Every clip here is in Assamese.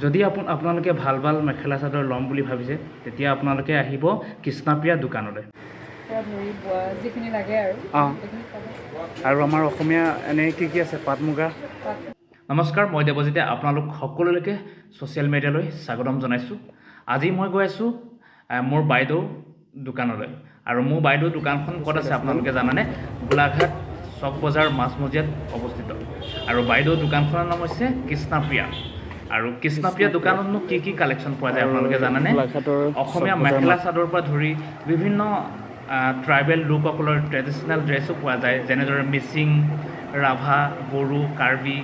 যদি আপোনালোকে ভাল ভাল মেখেলা চাদৰ ল'ম বুলি ভাবিছে, তেতিয়া আপোনালোকে আহিব কৃষ্ণাপ্ৰিয়া দোকানলৈ। পৰা ধৰি বোৱা যিখিনি লাগে আৰু সেইখিনি পাব। আৰু আমাৰ অসমীয়া এনেই কি কি আছে, পাট মুগা? পাট। নমস্কাৰ, মই দেৱজিতে আপোনালোক সকলোলৈকে ছ'চিয়েল মিডিয়ালৈ স্বাগতম জনাইছোঁ। আজি মই গৈ আছোঁ মোৰ বাইদেউ দোকানলৈ। আৰু মোৰ বাইদেউ দোকানখন ক'ত আছে আপোনালোকে জানেনে? গোলাঘাট চক বজাৰ মাজমজিয়াত অৱস্থিত। আৰু বাইদেউ দোকানখনৰ নাম হৈছে কৃষ্ণাপ্ৰিয়া। আৰু কৃষ্ণাপ্ৰিয়া দোকানতনো কি কি কালেকশ্যন পোৱা যায় আপোনালোকে জানেনে? গোলাঘাটৰ অসমীয়া চক বজাৰ। মেখেলা চাদৰৰ পৰা ধৰি বিভিন্ন ট্ৰাইবেল লোকসকলৰ ট্ৰেডিশ্যনেল ড্ৰেছো পোৱা যায়, যেনেদৰে মিচিং, ৰাভা, বড়ো, কাৰ্বি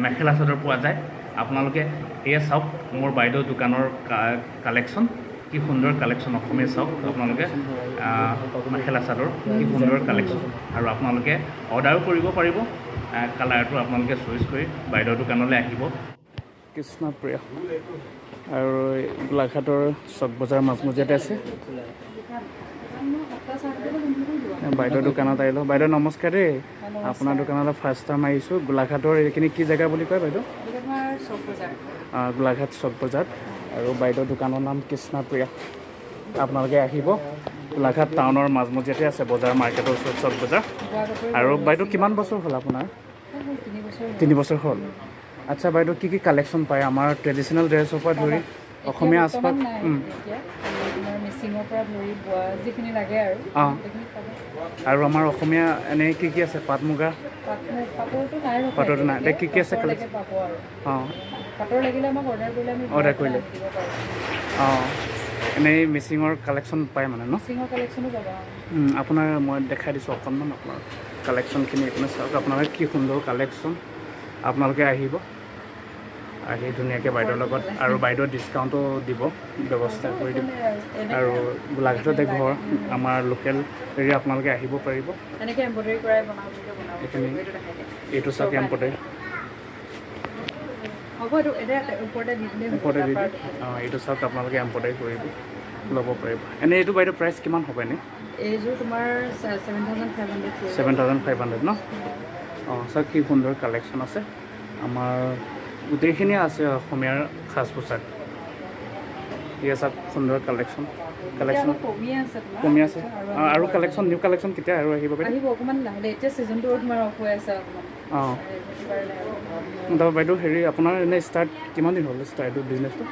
মেখেলা চাদৰ পোৱা যায়। আপোনালোকে এয়া চাওক মোৰ বাইদেউ দোকানৰ কালেকশ্যন, কি সুন্দৰ কালেকশ্যন। অসমীয়া চাওক আপোনালোকে, মেখেলা চাদৰ কি সুন্দৰ কালেকশ্যন। আৰু আপোনালোকে অৰ্ডাৰো কৰিব পাৰিব। কালাৰটো আপোনালোকে চইচ কৰি বাইদেউৰ দোকানলৈ আহিব। কৃষ্ণপ্ৰিয়া আৰু এই গোলাঘাটৰ চক বজাৰ মাজমজিয়াতে আছে। বাইদেউৰ দোকানত আহিলোঁ। বাইদেউ, নমস্কাৰ দেই। আপোনাৰ দোকানলৈ ফাৰ্ষ্ট টাইম আহিছোঁ। গোলাঘাটৰ এইখিনি কি জেগা বুলি কয় বাইদেউ? এইটো তোমাৰ চক বজাৰ। গোলাঘাট চক বজাৰ আৰু বাইদেউৰ দোকানৰ নাম কৃষ্ণাপ্ৰিয়া। আপোনালোকে আহিব, গোলাঘাট টাউনৰ মাজমজিয়াতে আছে, বজাৰ মাৰ্কেটৰ ওচৰত চক বজাৰ। বোৱা কাপোৰ। আৰু বাইদেউ, কিমান বছৰ হ'ল আপোনাৰ? হ'ল 3 বছৰ হ'ল। 3 বছৰ হ'ল। আচ্ছা বাইদেউ, কি কি কালেকশ্যন পায় আমাৰ ট্ৰেডিশ্যনেল ড্ৰেছৰ পৰা ধৰি এতিয়া অসমীয়া বৰ্তমান সাজপাৰ? নাই। এতিয়া তোমাৰ মিচিঙৰ পৰা ধৰি বোৱা যিখিনি লাগে আৰু সেইখিনি পাব। আৰু আমাৰ অসমীয়া এনেই কি কি আছে, পাট মুগা? পাট পাটৰটো নাই ৰখা। পাটৰটো নাই। এতিয়ালৈকে। এতিয়া কি কি আছে? পাটৰ collection? লাগে পাব আৰু। পাটৰ লাগিলে আমাক অৰ্ডাৰ কৰিলে আমি অৰ্ডাৰ বনাই কৰিলে। পেলাই আনি দিব পাৰোঁ। অঁ, এনেই মিচিঙৰ কালেকশ্যন পায় মানে ন? মিচিঙৰ কালেকশ্যনো পাবা। আপোনাৰ মই দেখাই দিছোঁ অকণমান আপোনাৰ কালেকশ্যনখিনি। এইপিনে চাওক আপোনালোকে, কি সুন্দৰ কালেকশ্যন। আপোনালোকে আহিব, আহি ধুনীয়াকৈ বাইদেউৰ লগত আৰু বাইদেউ ডিছকাউণ্টো দিব, ব্যৱস্থা কৰি দিব। আৰু গোলাঘাটতে ঘৰ, আমাৰ লোকেল এৰিয়া, আপোনালোকে আহিব পাৰিব। এনেকৈ এম্ব্ৰইডাৰী কৰাই বনাওঁ বুলি বনাব এইখিনি পাৰিব। এইটো দেখাই দিয়া। এইটো চাওক, এম্ব্ৰইডাৰী। হ'ব, এইটো এতিয়া ওপৰতে দি দিলেই হ'ব। ওপৰতে দি তাৰ পৰা দিম। অঁ, এইটো চাওক, আপোনালোকে এম্ব্ৰইডাৰী কৰিব ল'ব পাৰিব। এনেই এইটো বাইদেউ প্ৰাইচ কিমান হ'ব এনেই? এইযোৰ তোমাৰ 7500। 7500 ন? অঁ, চাওক কি সুন্দৰ কালেকশ্যন আছে। আমাৰ গোটেইখিনিয়ে আছে অসমীয়াৰ সাজ পোছাক। এয়া চাওক, সুন্দৰ কালেকশ্যন কালেকশ্যন। অলপ কমিয়ে আছে তোমাৰ। কমি আছে। আৰু অঁ, আৰু কালেকশ্যন, নিউ কালেকশ্যন কেতিয়া আৰু আহিব বাইদেউ? আহিব অকণমান লাহে লাহে। এতিয়া ছিজনটো তোমাৰ অফ হৈ আছে অকণমান। সেইটো কাৰণে আৰু। তাৰপৰা বাইদেউ, হেৰি, আপোনাৰ এনেই ষ্টাৰ্ট কিমান দিন হ'ল, ষ্টাৰ্ট এইটো বিজনেছটো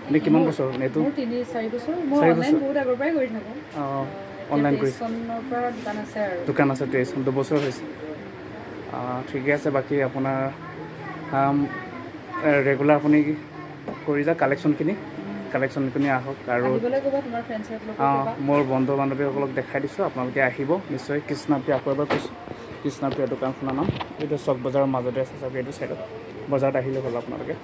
এনেই কিমান বছৰ হ'ল এইটো? মোৰ 3-4 বছৰ। মই চাৰি অনলাইন বছৰ। বহুত আগৰ পৰাই কৰি থাকোঁ। অঁ, অনলাইন এতিয়া কৰিছে। 23 চনৰ পৰা দোকান আছে আৰু। দোকান আছে 23, 2 বছৰ হৈছে। ঠিকে আছে। বাকী আপোনাৰ ৰেগুলাৰ আপুনি কৰি যাওক, কালেকশ্যনখিনি আহক আৰু আহিবলৈ ক'বা তোমাৰ ফ্ৰেণ্ড চাৰ্কলকো অঁ ক'বা। মোৰ বন্ধু বান্ধৱীসকলক দেখাই দিছোঁ, আপোনালোকে আহিব নিশ্চয়। কৃষ্ণাপ্ৰিয়া, আকৌ এবাৰ কৈছোঁ, কৃষ্ণাপ্ৰিয়া দোকানখনৰ নাম। এইটো চক বজাৰৰ মাজতে আছে। চাওক, এইটো চাইডত বজাৰত আহিলে হ'ল আপোনালোকে।